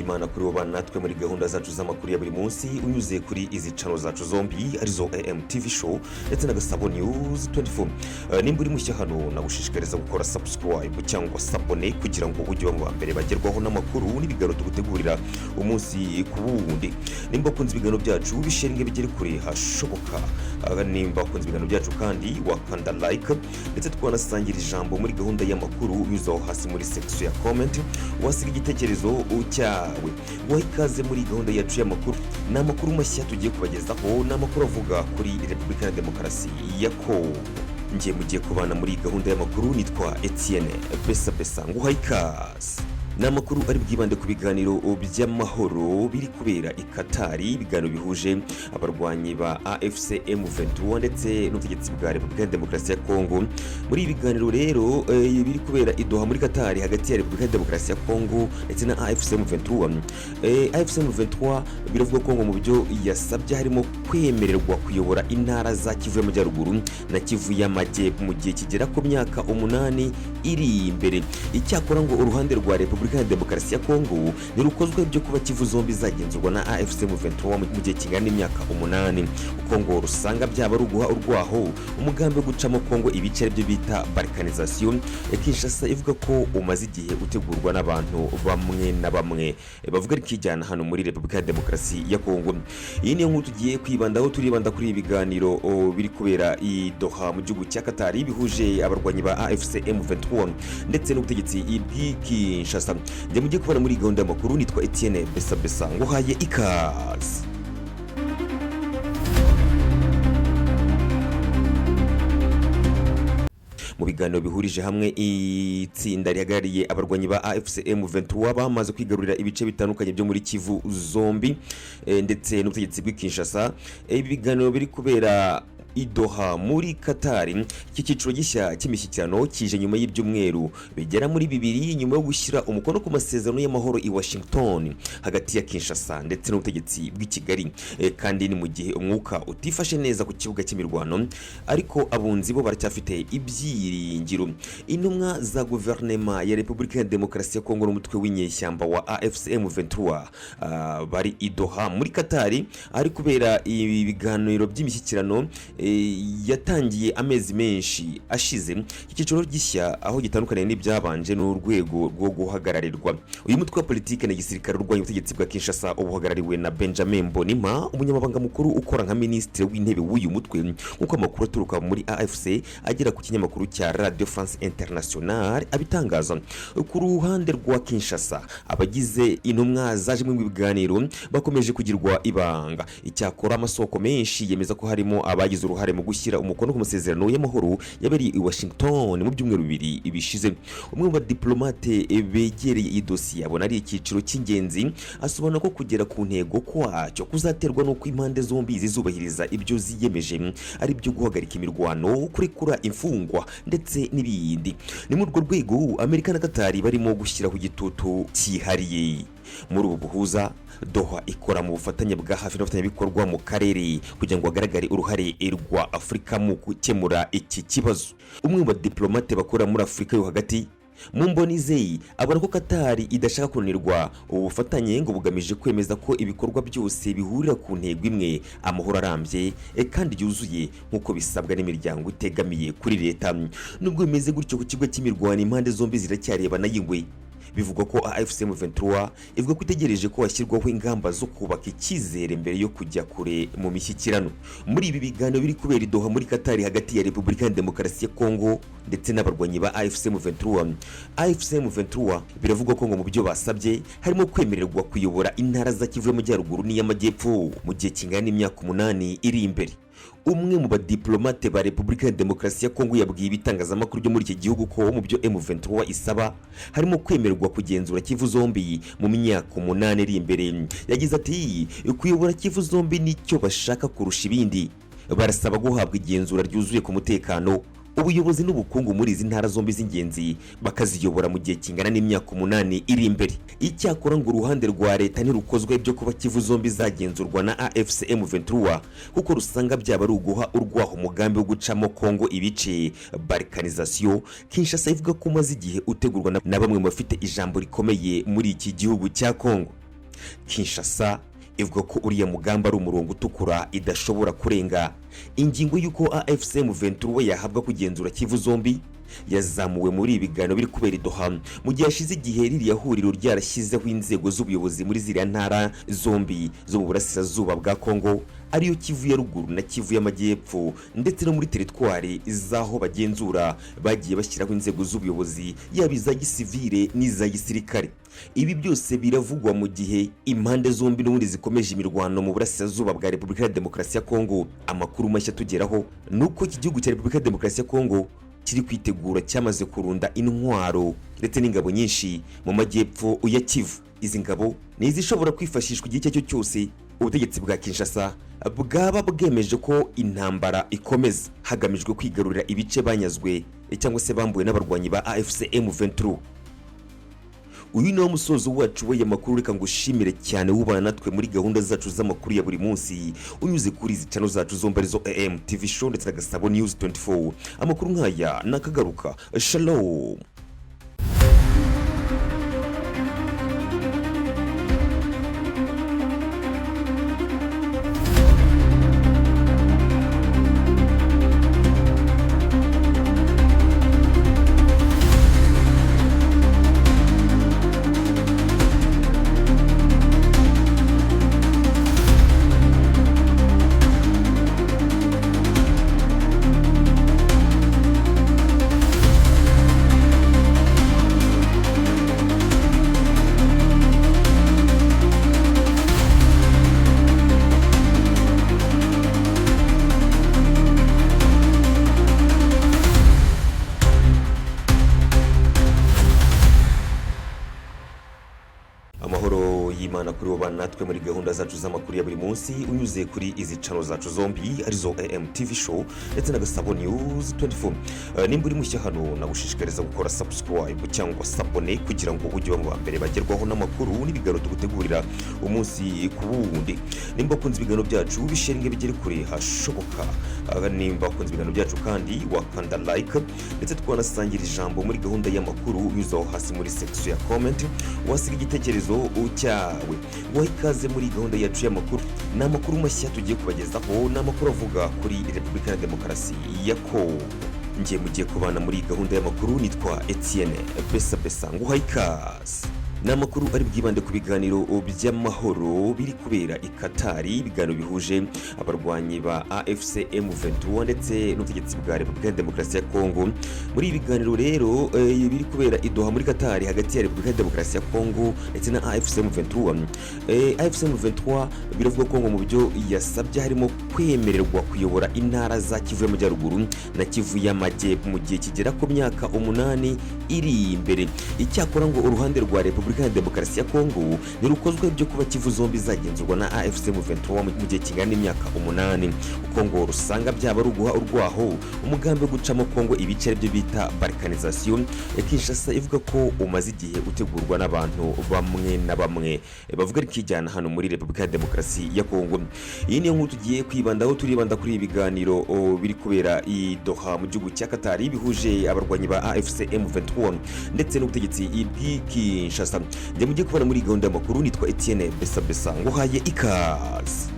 y'Imana kuri bo bana natwe muri gahunda zacu z'amakuru ya buri munsi unyuze kuri izi channel zacu zombi, arizo AM TV Show ndetse na Gasabo News 24. Nimba uri mushya hano, nagushishikariza gukora subscribe cyangwa s'abonner kugira ngo ujye uba mu ba mbere bagerwaho n'amakuru n'ibiganiro tugutegurira umunsi ku wundi. Nimba ukunze ibiganiro byacu, bisharinge bigere kure hashoboka. Nimba ukunze ibiganiro byacu kandi, wakanda like, ndetse twanasangira ijambo muri gahunda y'amakuru unyuze aho hasi muri section ya comment, wasiga igitekerezo cyawe. Guha ikaze muri gahunda yacu y'amakuru. Ni amakuru mashya tugiye kubagezaho, ni amakuru avuga kuri Repubulika ya Demokarasi ya Kongo. Ngiye mugiye kubana muri gahunda y'amakuru, nitwa Etienne Besa Besa, nguhaye ikaze. Ni amakuru ari bwibande ku biganiro by'amahoro biri kubera i Katari, ibiganiro bihuje abarwanyi ba AFC M23 ndetse n'ubutegetsi bwa Repubulika ya Demokarasi ya Kongo. Muri ibi biganiro rero biri kubera i Doha muri Katari hagati ya Repubulika ya Demokarasi ya Kongo ndetse na AFC M23, AFC M23 biravuga ko ngo mu byo yasabye harimo kwemererwa kuyobora intara za Kivu y'Amajyaruguru na Kivu y'Amajyepfo mu gihe kigera ku myaka 8 iri imbere. Icyakora ngo uruhande rwa Repubulika ya Demokarasi ya Kongo ntirukozwe byo kuba Kivu zombi zagenzurwa na AFC M23 mu gihe kingana n'imyaka 8, kuko ngo rusanga byaba ari uguha urwaho umugambi wo gucamo Kongo ibice, aribyo bita balkanisation ya Kinshasa, ivuga ko umaze igihe utegurwa n'abantu bamwe na bamwe bavuga rikijyana hano muri Repubulika ya Demokarasi ya Kongo. Iyi niyo nkuru tugiye kwibandaho. Turibanda kuri ibi biganiro biri kubera i Doha mu gihugu cya Katari, bihuje abarwanyi ba AFC M23 ndetse n'ubutegetsi bw'i Kinshasa. Njye mugiye kubana muri gahunda y'amakuru nitwa Etienne Besa Besa, nguhaye ikaze. Mu biganiro bihurije hamwe itsinda rihagarariye abarwanyi ba AFC M23 bamaze kwigarurira ibice bitandukanye byo muri Kivu zombi ndetse n'ubutegetsi bw'i Kinshasa, ibi biganiro biri kubera i Doha muri Katari. Iki cyiciro gishya cy'imishyikirano kije nyuma y'ibyumweru bigera muri 2 nyuma yo gushyira umukono ku masezerano y'amahoro i Washington hagati ya Kinshasa ndetse n'ubutegetsi bw'i Kigali. Kandi ni mu gihe umwuka utifashe neza ku kibuga cy'imirwano, ariko abunzi bo baracyafite ibyiringiro. Intumwa za guverinema ya Repubulika ya Demokarasi ya Kongo n'umutwe w'inyeshyamba wa AFC M23 bari i Doha muri Katari ari kubera ibi biganiro by'imishyikirano yatangiye amezi menshi ashize. Icyiciro gishya aho gitandukaniye n'ibyabanje ni urwego rwo guhagararirwa. Uyu mutwe wa politiki na gisirikare urwanya ubutegetsi bwa Kinshasa uba uhagarariwe na Benjamin Mbonimpa, umunyamabanga mukuru ukora nka minisitiri w'intebe w'uyu mutwe, nk'uko amakuru aturuka muri AFC agera ku kinyamakuru cya Radio France International abitangaza. Ku ruhande rwa Kinshasa, abagize intumwa zaje mu biganiro bakomeje kugirwa ibanga. Icyakora amasoko menshi yemeza ko harimo abagize uruhare mu gushyira umukono ku masezerano y'amahoro yabereye i Washington mu byumweru 2 bishize. Umwe mu badiplomate begereye iyi dosiye abona ari icyiciro cy'ingenzi, asobanura ko kugera ku ntego kwacyo kuzaterwa n'uko impande zombi zizubahiriza ibyo ziyemeje, ari byo guhagarika imirwano, kurekura imfungwa ndetse n'ibindi. Ni muri urwo rwego Amerika na Katari barimo gushyiraho igitutu cyihariye. Muri ubu buhuza, Doha ikora mu bufatanye bwa hafi n'abafatanyabikorwa mu karere kugira ngo hagaragare uruhare rwa Afurika mu gukemura iki kibazo. Umwe mu badiplomate bakora muri Afurika yo hagati mu mboni abona ko Katari idashaka kunanirwa. Ubu bufatanye ngo bugamije kwemeza ko ibikorwa byose bihurira ku ntego imwe, amahoro arambye kandi yuzuye, nk'uko bisabwa n'imiryango itegamiye kuri leta. Nubwo bimeze gutyo, ku kigo cy'imirwano impande zombi ziracyarebana y'ingwe. Bivugwa ko AFC M23 ivuga ko itegereje ko hashyirwaho ingamba zo kubaka icyizere mbere yo kujya kure mu mishyikirano. Muri ibi biganiro biri kubera i Doha muri Katari hagati ya Repubulika ya Demokarasi ya Kongo ndetse n'abarwanyi ba AFC M23, AFC M23 biravugwa ko ngo mu byo basabye harimo kwemererwa kuyobora intara za Kivu y'Amajyaruguru n'iy'Amajyepfo mu gihe kingana n'imyaka 8 iri imbere. Umwe mu badiplomate ba Repubulika ya Demokarasi ya Kongo yabwiye ibitangazamakuru byo muri iki gihugu ko mu byo M23 isaba harimo kwemererwa kugenzura Kivu zombi mu myaka 8 iri imbere. Yagize ati: "Kuyobora Kivu zombi nicyo bashaka kurusha ibindi. Barasaba guhabwa igenzura ryuzuye ku mutekano, ubuyobozi n'ubukungu muri izi ntara zombi z'ingenzi, bakaziyobora mu gihe kingana n'imyaka 8 iri imbere." Icyakora ngo uruhande rwa leta ntirukozwe ibyo kuba Kivu zombi zagenzurwa na AFC M23, kuko rusanga byaba ari uguha urwaho umugambi wo gucamo Kongo ibice, balkanisation Kinshasa ivuga ko umaze igihe utegurwa na bamwe mu bafite ijambo rikomeye muri iki gihugu cya Kongo. Kinshasa ivuga ko uriya mugambi ari umurongo utukura idashobora kurenga. Ingingo y'uko AFC M23 yahabwa kugenzura Kivu zombi yazamuwe muri ibi biganiro biri kubera i Doha, mu gihe hashize igihe ririya huriro ryarashyizeho inzego z'ubuyobozi muri ziriya ntara zombi zo mu burasirazuba bwa Kongo, ariyo Kivu ya ruguru na Kivu y'amajyepfo, ndetse no muri teritwari z'aho bagenzura bagiye bashyiraho inzego z'ubuyobozi, yaba iza gisivile n'iza gisirikare. Ibi byose biravugwa mu gihe impande zombi n'ubundi zikomeje imirwano mu burasirazuba bwa Repubulika ya Demokarasi ya Kongo. Amakuru mashya tugeraho ni uko iki gihugu cya Repubulika ya Demokarasi ya Kongo kiri kwitegura, cyamaze kurunda intwaro ndetse n'ingabo nyinshi mu majyepfo ya Kivu. Izi ngabo ni izishobora kwifashishwa igihe icyo ari cyo cyose ubutegetsi bwa Kinshasa bwaba bwemeje ko intambara ikomeza, hagamijwe kwigarurira ibice banyazwe cyangwa se bambuwe n'abarwanyi ba AFC M23. Uyu ni wo musozo wacu w'aya makuru. Reka ngushimire cyane wubana natwe muri gahunda zacu z'amakuru ya buri munsi, unyuze kuri izi channel zacu zombi, arizo AM TV Show ndetse na Gasabo News 24. Amakuru nk'aya nakagaruka. Shalom. Amahoro y'Imana kuri bo bana natwe muri gahunda zacu z'amakuru ya buri munsi, unyuze kuri izi channel zacu zombi, arizo AM TV Show ndetse na Gasabo News 24. Nimba uri mushya hano, nagushishikariza gukora subscribe cyangwa s'abonner kugira ngo ujye uba mu ba mbere bagerwaho n'amakuru n'ibiganiro tugutegurira umunsi ku wundi. Nimba ukunze ibiganiro byacu, bisharinge bigere kure hashoboka. Nimba ukunze ibiganiro byacu kandi, wakanda like, ndetse twanasangira ijambo muri gahunda y'amakuru unyuze aho hasi muri section ya comment, wasiga igitekerezo cyawe. Guha ikaze muri gahunda yacu y'amakuru. Ni amakuru mashya tugiye kubagezaho, ni amakuru avuga kuri Repubulika ya Demokarasi ya Kongo. Ngiye mugiye kubana muri gahunda y'amakuru nitwa Etienne Besa Besa, nguha ikaze. Ni amakuru ari bwibande ku biganiro by'amahoro biri kubera i Katari, ibiganiro bihuje abarwanyi ba AFC M23 ndetse n'ubutegetsi bwa Repubulika ya Demokarasi ya Kongo. Muri ibi biganiro rero biri kubera i Doha muri Katari hagati ya Repubulika ya Demokarasi ya Kongo ndetse na AFC M23, AFC M23 biravuga ko ngo mu byo yasabye harimo kwemererwa kuyobora intara za Kivu y'Amajyaruguru na Kivu y'Amajyepfo mu gihe kigera ku myaka 8 iri imbere. Icyakora ngo uruhande rwa Repubulika ya Demokarasi ya Kongo ntirukozwe byo kuba Kivu zombi zagenzurwa na AFC M23 mu gihe kingana n'imyaka 8, kuko ngo rusanga byaba ari uguha urwaho umugambi wo gucamo Kongo ibice, aribyo bita balkanisation. Kinshasa ivuga ko umaze igihe utegurwa n'abantu bamwe na bamwe bavuga rikijyana hano muri Repubulika ya Demokarasi ya Kongo. Iyi niyo nkuru tugiye kwibandaho. Turibanda kuri ibi biganiro biri kubera i Doha mu gihugu cya Katari, bihuje abarwanyi ba AFC M23 ndetse n'ubutegetsi bw'i Kinshasa. Njye mugiye kubona muri gahunda y'amakuru nitwa Etienne Besa Besa, nguhaye ikaze.